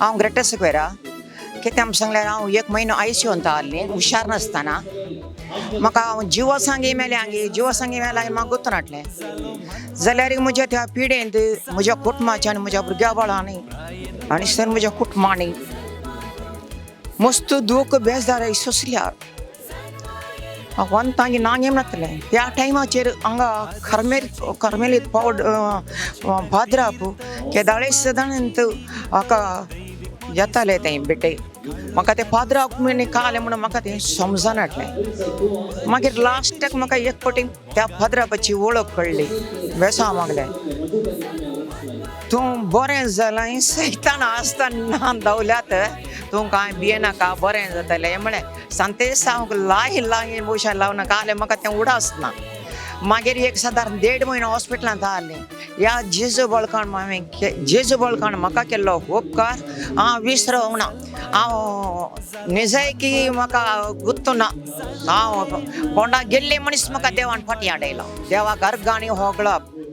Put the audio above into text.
हांव ग्रेटर स्क्वेरा. कितें आमी सांगल्यार हांव एक म्हयनो आयसीयूंत आहलें हुशार नासतना. म्हाका हांव जिवा सांगी मेलें हांगे जिवा सांगी मेलें हांवें म्हाका गुत्तून हाडलें जाल्यार म्हज्या त्या पिडेंत म्हज्या कुटुंबाच्या आनी म्हज्या भुरग्या बाळांनी आनी सर म्हज्या कुटुंबांनी मस्त दूख बेजार सोंसल्या. वंतांगी नांगेम नातलें त्या टायमाचेर हांगा करमेल करमेलीत पावड भाद्राप केदाळे सदांत हाका येताले ते बेटे. म्हाका ते पाद्राक म्हण कालें म्हणून म्हाका तें समजनाटलें. मागीर लास्टाक म्हाका एक फावटी त्या पाद्रापाची वळख कळ्ळी. बेसांव मागलें तूं बरें जालें सैतान आसतना धांवल्यात तूं कांय भियेनाका बरें जातलें म्हळें. सांतेसांवक लाय लाय भोवशान लावन नाका म्हाका तें उडास ना. मागीर एक सादारण देड म्हयनो हॉस्पिटलांत आहलें. ह्या जेजू बळकाण हांवें जेजू बळकाण म्हाका केल्लो उपकार हांव विसरोंक ना. हांव निजायकी म्हाका गुत्तू ना. हांव कोंडा गेल्ले मनीस म्हाका देवान फाटीं हाडयलो. देवाक अर्गांनी होगळप.